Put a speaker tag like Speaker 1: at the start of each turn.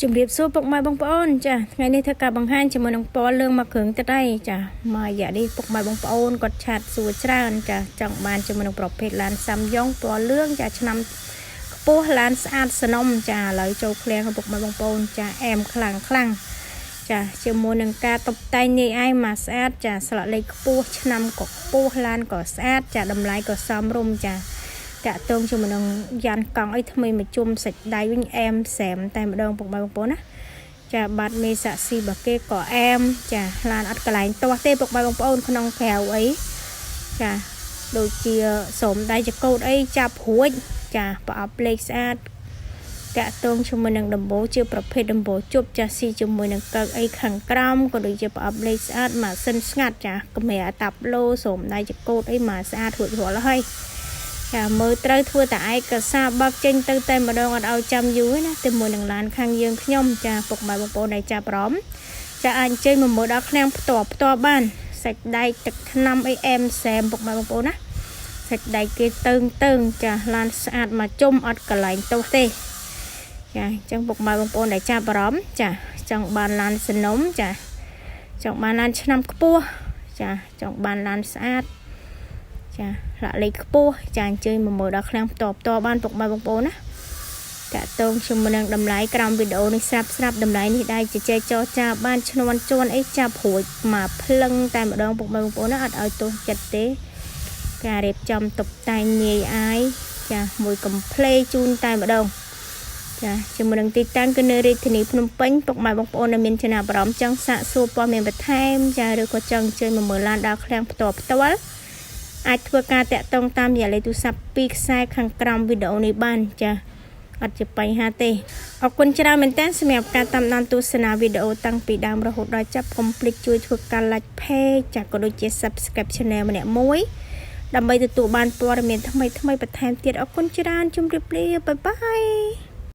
Speaker 1: ជំរាបសួរពុកម៉ែបងប្អូនចាថ្ងៃនេះធ្វើការបង្ហាញជាមួយនឹងពណ៌លឿងមកគ្រឿងទឹកហើយចាមករយៈនេះពុកម៉ែបងប្អូនគាត់ chat សួរច្រើនចាចង់បានជាមួយនឹងប្រភេទឡានសាំយ៉ុងពណ៌លឿងចាឆ្នាំខ្ពស់ឡានស្អាតសនំចាឥឡូវចូលឃ្លាំងរបស់ពុកម៉ែបងប្អូនចាអែមខ្លាំងខ្លាំងចាជាមួយនឹងការតុបតែងនេះឯងមកស្អាតចាស្លាកលេខខ្ពស់ឆ្នាំក៏ខ្ពស់ឡានក៏ស្អាតចាតម្លៃក៏សមរម្យចា តាក់ទងជាមួយនឹងយ៉ានកង់អីថ្មីមួយជុំសាច់ដៃវិញអែមសែមតែម្ដងពុកម៉ែបងប្អូនណាចាបាត់មេសាក់ស៊ីរបស់គេក៏អែមចាឡានអត់កន្លែងទាស់ទេពុកម៉ែបងប្អូនក្នុងក្រៅអីចាដូចជាស្រោមដៃចកោតអីចាប់រួចចាប្រអប់លេខស្អាតតាក់ទងជាមួយនឹងដំបូលជាប្រភេទដំបូលជប់ចាស៊ីជាមួយនឹងកើកអីខាងក្រោមក៏ដូចជាប្រអប់លេខស្អាតម៉ាស៊ីនស្ងាត់ចាកម្រាតាប់ឡូស្រោមដៃចកោតអីមកស្អាតរួចរាល់ហើយ ចាមើលត្រូវធ្វើតែឯកសារបើកចេញទៅតែម្ដងអត់ឲ្យចាំយូរទេណាទៅមួយនឹងឡានខាងយើងខ្ញុំចាពុកម៉ែបងប្អូនដែលចាប់អារម្មណ៍ចាអាចអញ្ជើញមកមើលដល់ឃ្លាំងផ្ទាល់ផ្ទាល់បានសាច់ដែកទឹកថ្នាំអីអែមសែមពុកម៉ែបងប្អូនណាសាច់ដែកគេតើងតើងចាឡានស្អាតមកជុំអត់កន្លែងទោសទេចាអញ្ចឹងពុកម៉ែបងប្អូនដែលចាប់អារម្មណ៍ចាចង់បានឡានសនំចាចង់បានឡានឆ្នាំខ្ពស់ចាចង់បានឡានស្អាត ចាលាក់លេខខ្ពស់ចាអញ្ជើញមកមើលដល់ឃ្លាំងផ្ទាល់ផ្ទាល់បានពុកម៉ែបងប្អូនណាតាក់ទងជាមួយនឹងតម្លៃក្រោមវីដេអូនេះស្រាប់ស្រាប់តម្លៃនេះដែរជជែកចរចាបានឈ្នន់ជន់អីចាប់រួចមកភ្លឹងតែម្ដងពុកម៉ែបងប្អូនណាអត់ឲ្យទោសចិត្តទេការរៀបចំតុបតែងនាយអាយចាមួយកំភ្លេជូនតែម្ដងចាជាមួយនឹងទីតាំងគឺនៅរាជធានីភ្នំពេញពុកម៉ែបងប្អូនដែលមានចំណាប់អារម្មណ៍ចង់សាកសួរព័ត៌មានបន្ថែមចាឬក៏ចង់អញ្ជើញមកមើលឡានដល់ឃ្លាំងផ្ទាល់ផ្ទាល់ អាចធ្វើការតាក់ទងតាមរយៈលេខទូរស័ព្ទពីរខ្សែខាងក្រោមវីដេអូនេះបានចាអត់ជាបញ្ហាទេអរគុណច្រើនមែនទែនសម្រាប់ការតាមដានទស្សនាវីដេអូតាំងពីដើមរហូតដល់ចប់កុំភ្លេចជួយធ្វើការ like page ចាក៏ដូចជា subscribe channel ម្នាក់មួយដើម្បីទទួលបានព័ត៌មានថ្មីៗបន្ថែមទៀតអរគុណច្រើនជម្រាបលា bye bye.